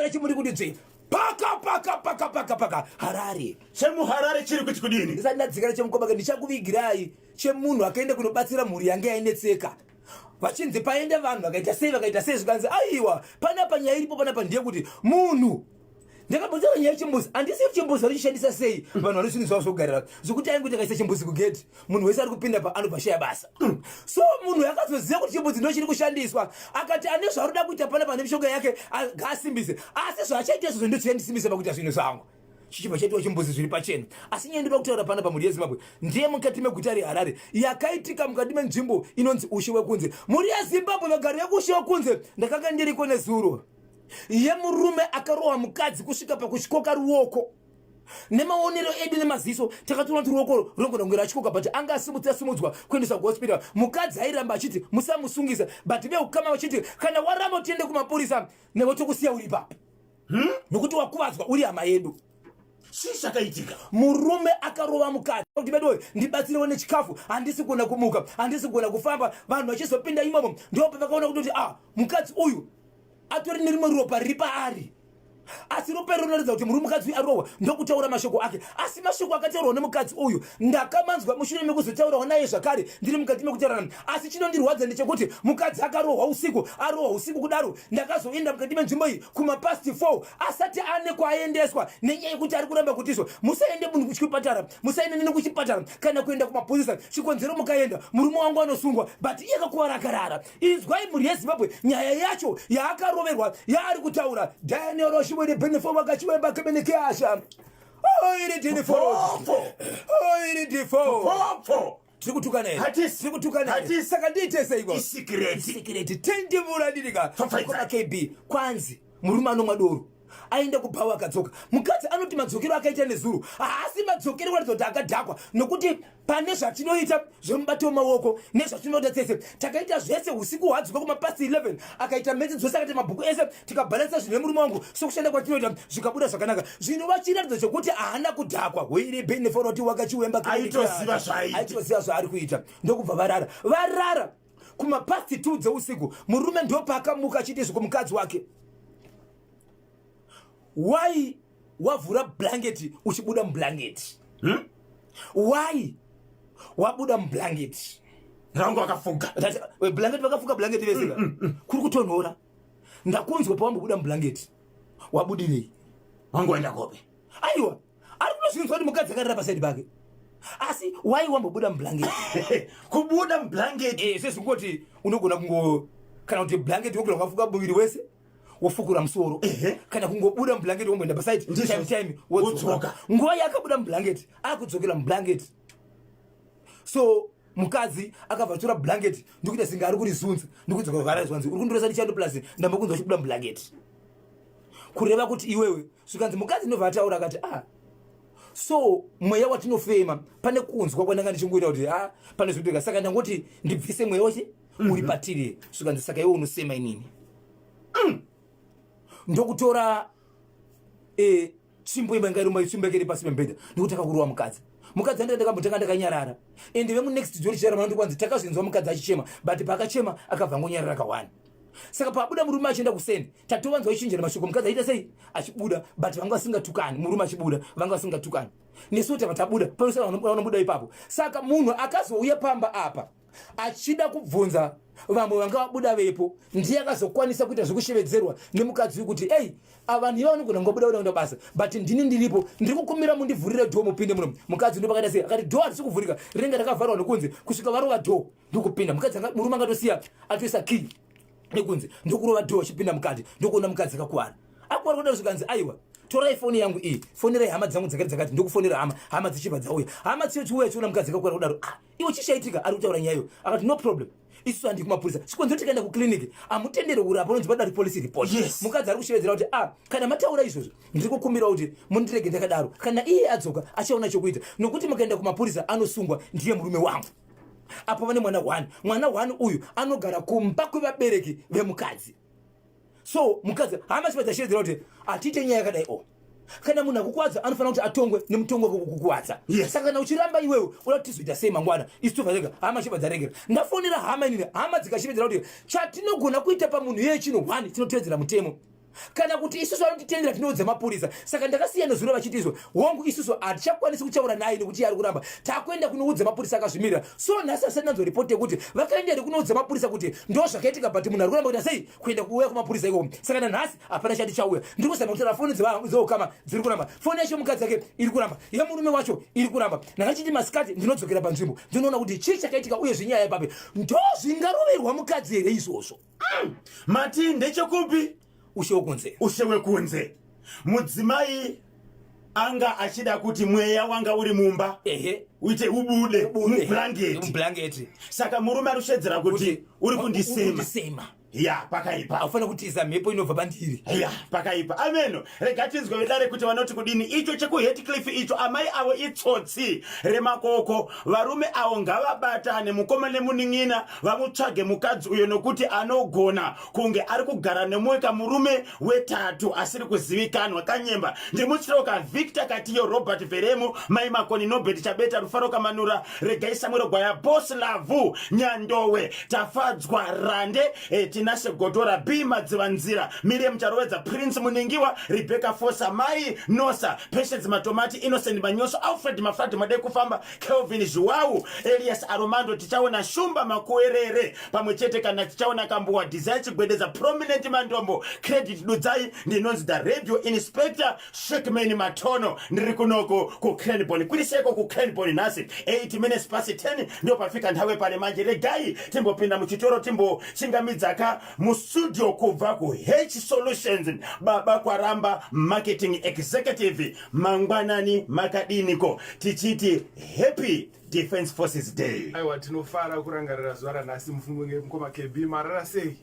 chimuri kuti dzve paka paka paka paka paka Harare. Chemuharare chiri kuti kudini? Ndisati ndadzikana chemukobaka ndichakuvigirai chemunhu akaenda kunobatsira mhuri yange yainetseka. Vachinzi paenda vanhu vakaita sei vakaita sei zvikanzi aiwa panapa nyaya iripo panapa ndeyekuti munhu ndakabvunza nyaya yechimbuzi handisi chimbuzi vanochishandisa sei vanhu vane zvinhu zvavo zvokugarira zvekuti ainge kuti akaisa chimbuzi kugate munhu wese ari kupinda pa anobva shaya basa so munhu akazoziva kuti chimbuzi ndo chiri kushandiswa akati ane zvaari kuda kuita panapa nemishonga yake ngaasimbise asi zvaachaita izvozvo ndochandisimbisa pakuita zvinhu zvangu chichibva chaitwa chimbuzi zviri pachena asi nyaya ndoda kutaura pana pamhuri yezimbabwe ndiye mukati meguta reharare yakaitika mukati menzvimbo inonzi ushe wekunze mhuri yezimbabwe vagari vekushe wekunze ndakanga ndiriko nezuro yemurume akarohwa mukadzi kusvika pakutyoka ruoko nemaonero edu nemaziso takatoona kuti ruoko runogona kunge ratyoka but anga asimudza simudzwa kuendeswa kuhospital mukadzi airamba achiti musamusungisa but veukama vachiti kana waramba tiende kumapurisa newe tokusiya uri ipapo hmm? Nokuti wakuvadzwa uri hama yedu. Chii chakaitika? Murume akarova mukadzi kuti veduwe ndibatsirewo nechikafu, handisi kugona kumuka, handisi kugona kufamba. Vanhu vachizopinda imomo ndipo pavakaona kuti ah, mukadzi uyu atori nerimwe ropa riri paari, asi ropa iri rinoratidza kuti murume mukadzi uyu arohwa, ndokutaura mashoko ake. Asi mashoko akataurwa nemukadzi uyu ndakamanzwa mushure mekuzotaurawo naye zvakare ndiri mukati mekutaurana. Asi chinondirwadza ndechekuti mukadzi akarohwa usiku, arohwa usiku kudaro, ndakazoenda mukati menzvimbo iyi kumapast 4 asati ane kwaaendeswa nenyaya yekuti ari kuramba kuti izvo musaende munhu kuchipatara, musaende neni kuchipatara kana kuenda kumapurisa. Chikonzero mukaenda murume wangu anosungwa, but iye akakuvara akarara. Inzwai mhuri yeZimbabwe nyaya yacho yaakaroverwa yaari kutaura. Daniel Oshiwede Benefo vakachiwemba kebenekeasha oiri dinifo oiri difo tiri kutukana here? Hatisi. Tiri kutukana here? Hatisi. Saka ndiite seiko? Isikireti. Isikireti. Tendivura ndirika. Pfapfaidza. Koma KB kwanzi murume anomwa doro aenda kubhawa akadzoka. Mukadzi anoti madzokero akaita nezuro haasi madzokero kuratidza kuti akadhakwa, nokuti pane zvatinoita zvemubato wemaoko nezvatinoita tsese takaita zvese usiku hwadzoka kumapast 11 akaita metsi dzose akaita mabhuku ese tikabhalansa zvinhu nemurume wangu sokushanda kwatinoita zvikabuda zvakanaka, zvinova chiratidzo chekuti haana kudhakwa. Hwiri beneforoti wakachiwemba Aitoziva zvaaita. Aitoziva zvaari kuita. Ndokubva varara varara kumapast 2 dzeusiku. Murume ndopaakamuka achiita izvi kumukadzi wake: why wavhura blanket uchibuda mublanket? Why wabuda mublanket? Rangu akafuga. Blanket vakafuka blanket vese kuri kutonhora. Ndakunzwa pawambobuda mublanket, wabudirei? Wangu waenda kope. Aiwa, ari kutozvinzwa kuti mukadzi akarara pasaidi pake, asi wai wambobuda mublanket? Kubuda mublanket. Eh, sezvingoti unogona kungo kana kuti blanket wogona wakafuka muviri wese wofukura musoro, kana kungobuda mublanket womboenda pasaidi Ndizvo. time time wodzoka. Wodzoka. Nguva yakabuda mublanket akudzokera mublanket, so mukadzi akabva atora blanket ndikuita singe ari kurizunza ndikudzoka varaizwanzi uri kundoresa ndichando plus ndambokunzwa uchibuda mublanket, kureva kuti iwewe. Zvikanzi mukadzi ndobva ataura akati, ah, so mweya watinofema pane kunzwa kwandanga ndichingoita kuti ah, pane zvinoitika, saka ndangoti ndibvise mweya wachi uri patiri. Zvikanzi saka iwe unosema inini. Ndokutora tsvimbo imba ingairuma tsvimbo yake iri pasi pemubhedha ndokuti akakurova mukadzi. Mukadzi andika ndakambotanga ndakanyarara, ende vemunext door chara vanoti kwanzi takazvinzwa mukadzi achichema, but paakachema akabva angonyarara kawani. Saka pabuda murume achienda kuseni tatovanzwa ichinjana mashoko, mukadzi achiita sei achibuda, but vanga vasingatukani. Murume achibuda vanga vasingatukani, nesuwo tava tabuda panosara vanobuda ipapo. Saka munhu akazouya pamba apa achida kubvunza vamwe vanga vabuda vepo ndiye akazokwanisa kuita zvekushevedzerwa nemukadzi uyu kuti ei, vanhu iva vanogona kungobuda kuda kuenda basa, but ndini ndiripo, ndiri kukumbira mundivhurire door mupinde muno. Mukadzi ndo pakaita sei akati door harisi kuvhurika, rinenge rakavharwa nekunze kusvika varova door ndokupinda. Mukadzi murume angatosiya atoisa key nekunze, ndokurova door achipinda mukati ndokuona mukadzi akakuvara akuvara kudaro. Zvikanzi aiwa, torai foni yangu iyi, fonerai hama dzangu dzakati dzakati. Ndokufonera hama, hama dzichibva dzauya. Hama dzichiuya chiona mukadzi akakuvara kudaro, ah, iwe chishaitika ari kutaura nyayo akati no problem, isusu handi kumapurisa, chikonzero tikaenda kukliniki hamutenderi kurapa, unonzi padari police report. Mukadzi ari kushevedzera kuti ah, kana mataura izvozvo ndiri kukumbira kuti mundirege ndakadaro, kana iye adzoka achaona chokuita, nokuti mukaenda kumapurisa anosungwa ndiye murume wangu. Apo vane mwana one, mwana one uyu anogara kumba kwevabereki vemukadzi. So mukadzi hama chibva dzashevedzera kuti hatiite nyaya yakadai o, kana munhu akukwadza anofanira kuti atongwe nemutongo wekukukwadza. Saka kana uchiramba iwewe uda kuti tizoita sei mangwana isu tobva rega? Hama chibva dzaregera. Ndafonera hama inini, hama dzikashevedzera kuti chatinogona kuita pamunhu iyeye chino one, tinotevedzera mutemo. Kana kuti isusu vanotitendera tinoudza mapurisa. Saka ndakasiya nezuro vachiti izvo hongu, isusu hatichakwanisi kutaura naye nekuti iye ari kuramba, takuenda kunoudza mapurisa akazvimirira. So nhasi asati nanzwa ripoti yekuti vakaenda here kunoudza mapurisa kuti ndo zvakaitika, but munhu ari kuramba kuita sei kuenda kuuya kumapurisa ikoko. Saka nanhasi hapana chati chauya. Ndiri kuzama kutaura, foni dzeukama dziri kuramba, foni yacho mukadzi ake iri kuramba, yemurume wacho iri kuramba. Ndakachiti masikati ndinodzokera panzvimbo, ndinoona kuti chii chakaitika. Uye zvenyaya ipapi, ndo zvingaroverwa mukadzi here izvozvo? Mati ndechekupi? Ushe wekunze. Ushe wekunze. Mudzimai anga achida kuti mweya wanga uri mumba uite ubude mublanketi. Mublanketi. Saka murume ari kushedzera kuti uri kundisema. Kundisema. Ya, pakaipa. Haufanira kutiza mhepo inobva pandiri. Ya, pakaipa. Ameno, rega tinzwe vedare kuti vanoti kudini. Icho chekuHatcliffe icho, amai avo itsotsi remakoko. Varume avo ngavabatane, mukoma nemunin'ina, vamutsvage mukadzi uyo, nokuti anogona kunge ari kugara nemumwe kamurume wetatu asiri kuzivikanwa. Kanyemba ndimutsiroka Victor Katiyo, Robert Veremu, Mai Makoni, Nobert Chabeta, Rufaro Kamanura, Regai Samuel Gwaya, Bos Lavhu Nyandowe, Tafadzwa Rande, Tinashe Gotora, B Madzivanzira, Miriam Charovedza, Prince Muningiwa, Rebecca Fosa, Mai Nosa, Patience Matomati, Innocent Manyoso, Alfred Mafradi Made Kufamba, Kelvin Zhuwau, Elias Aromando, Tichaona Shumba Makuerere pamwe chete kana Tichaona Kambuwa, Desire Chigwedeza, Prominent Mandombo, Credit Dudzai. Ndinonzi the radio inspector Shekman Matono, ndiri kunoko kuCranborne. Kwiriseko kuCranborne nhasi 8 minutes past 10 ndo pafika nthawe pale manje. Regai timbopinda muchitoro, timbochingamidzaka mustudio kubva kuH Solutions, Baba Kwaramba, marketing executive. Mangwanani, makadiniko? Tichiti Happy Defense Forces Day. Aiwa, tinofara kurangarira zuva ranhasi. Mufunge mukoma KB, marara sei?